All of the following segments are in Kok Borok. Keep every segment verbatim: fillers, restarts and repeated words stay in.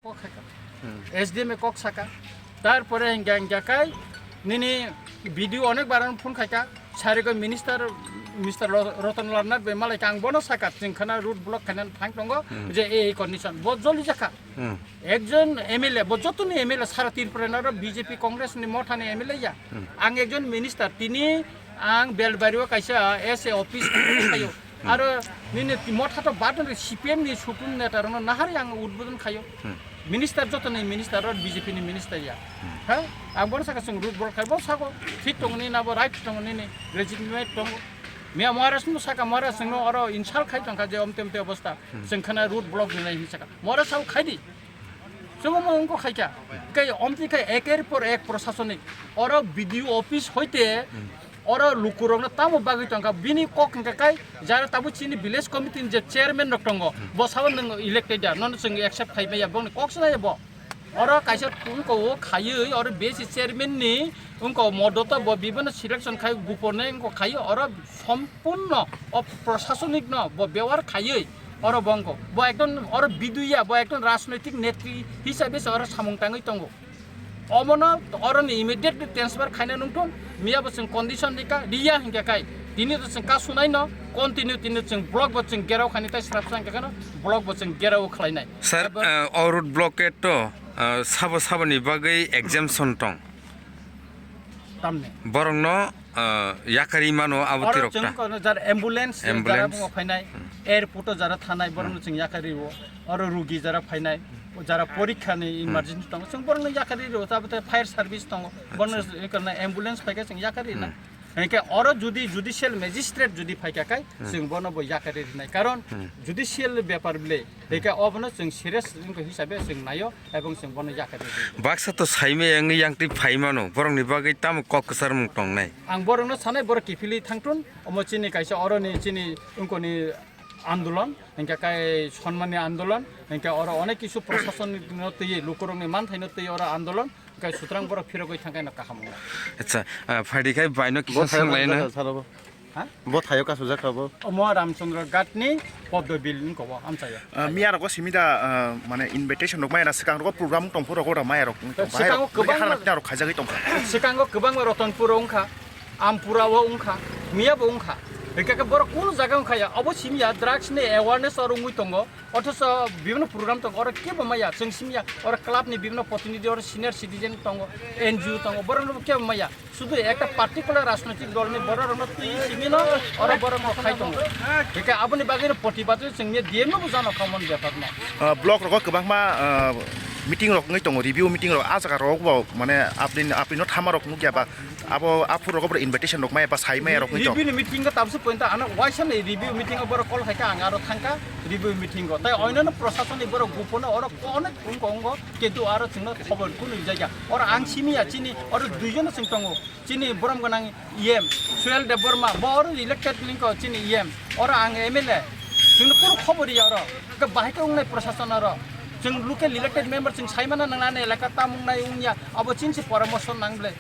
Kok khaika. Hmm. S D M e kok saka. Tarpore hingga hingga kai nini B D O onek bar phone khaika. Sari ko minister, Mister Ro-, Roton Lal Nath bai malai kang bono saka, chwng khana road block khainan thang tongo, hmm, je ei condition. Bo joli jakha. Hmm. Ekjon M L A, bo jotoni M L A sara Tripura naro B J P Congress ni mothani M L A ya. Hmm. Ang ekjon minister, tini ang Belbari o kaisa S A office thaio. Hmm. Aro nini motha to badon C P M ni supreme neta rokno nahari ang udbodon khaio. Hmm. Minister jotoni minister aro B J P ni minister ya. Hmm. Ha? Ang bono saka chwng road block khai bo sako. Thik tongni nabo right tongni ni legitimate tongo. Miya Maharaj no saka Maharaj no oro insult khai tongkha je omte omte obostha. Hmm. Chwng khana road block ni nai hin saka. Maharaj sao khai di. Chwng mo ongko khaikha. Kai omti khai eker por ek prosasonik. Oro B D O office hoite, hmm, oro lukurokno tamo bagwi tongkha. Bini kok hwnkha kai jara tabuk chini village committee ni je chairman rok tongo. Hmm. Bo sao nwng elected ya. Nono chwng accept khai maya. Bongni kok se nai bo. Oro kaisa wngko o khaiwi oro B S C chairman ni wngko modoto bo bibano selection khai gupone wngko khaiwi oro sompurno o prosasonik no bo bewar khaiwi oro bo wngko. Bo ekdom oro biduya, bo ekdom rajnoitik netri hisabe se oro samung tangwi tongo. Omono oro ni immediately transfer khaina nungthun, miya bo chwng condition rika, riya hinkhe kai tini to chwng kasunai no continue tini chwng block bo chwng gerao khani tai srapsa hinkhe kheno block bo chwng gerao khlainai. Sir, abo, uh, o road blockade to, uh, sabo saboni bagwi exemption tong? Tamni. Borokno, uh, yakari mano abo oro tirok chwng ta? Kono jar ambulance, ambulance? Jara bungo phainai, hmm, airport o jara thanai, borokno, hmm, chwng yakari o. Oro rugi jara phainai, jara porikha ni, hmm, emergency tongo, chwng borokno yakari o. Tabate fire service tongo, borokno, acha, kono ambulance phaikha chwng yakari na. Hmm. Hinkhe oro judi judicial magistrate judi phaikha kai, hmm, chwng bono bo yakari rinai. Karon, hmm, judicial bepar bile, hmm, hinkhe obono chwng serious wngkha hisabe chwng naio, ebong chwng bono yakari rinai. Baksa to saimaya wngwi yangtwi phaimano, borokni bagwi tamo kok kwcharmung tongnai? Ang borokno sanai, borok kiphilwi thangthun, omo chini kaisa oroni chini wngkoni andolon, hinkhe kai sonmani andolon, hinkhe oro onek kisu prosason no twi, lukurokni manthaino twi oro andolon, hinkhe sutrang borok phirogwi thangkhe no kaham wngnai. Acha, ah, phaidi khai baino kisa sanglaina. Bo thayo kasujak kha bo. Omo Ramchandra Ghat ni Poddo Bill ni kobo amchaio. Ah, miya rok simi da, ah, mane invitation rok maya na swkang rok program tong phuru rok maya rok. Swkango kwbangma rok khaijagwi tong kha. Swkango kwbangma Ratanpur o wngkha. Ampura o wngkha, miya bo wngkha. Hingke khe borok kunu jaga wngkha ya, obo simi ya, drugs ni awareness oro wngwi tongo. Othoso bibhinno program tongo, oro kebo maya, chwng simi ya, oro club ni bibhinno protinidhi, oro senior citizen tongo, N G O tongo, borok no kebo maya. Sudu ekta particular rajnoitik dol ni borok rok no twi simi no, oro borok no khai tongo. Hingke aboni bagwi no protibad chwng ni D M no bo jano kha mon bepar no. Ah, block rogo kwbangma, ah, meeting rok wngwi tongo, review meeting rok, ah jaga rok bo mane apni, apni no thama rok nukya ba. Abo aphuru rok invitation rok maya ba sai maya rok ni to. Review ni meeting ko tabse point ano waisa ni review meeting o borok call khaika ang aro thangka review meeting o. Tai oinano prosason ni borok gupono oro onek wngko wngko kintu aro chwngno khobor kunu jaga. Oro ang simi ya chini oro duijon chwng tongo. Chini borom gwnang E M Suel Debbarma bo oro elected lingko chini E M. Oro ang M L A. Chwngno kunu khobor ya oro. Ke bahai ke wngnai prosason oro. Chwng local elected member chwng saimana nangnani elaka tam wngnai wngya. Abo chini se poramorso nang ble.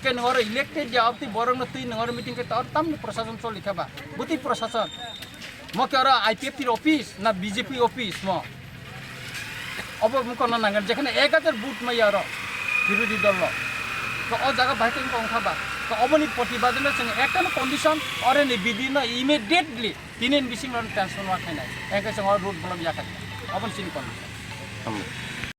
Ke nwng oro elected ya, obtwi borokno twi nwng oro meeting khe tor tamni prosason choli kha ba? Bwtwi prosason. Mo khe oro I P F T office na B J P office mo? Obo mukon no nangani, jekhane ek hajar vote maya oro birodhi dol lo. To o jaga bahai khe wngkha, wngkha ba? To oboni protibad no chwng ekta no condition, oro ni bidi no immediately tini ni bising ron transformer khainai. Engkhe chwng o road block ya kha. Oboni chini condition.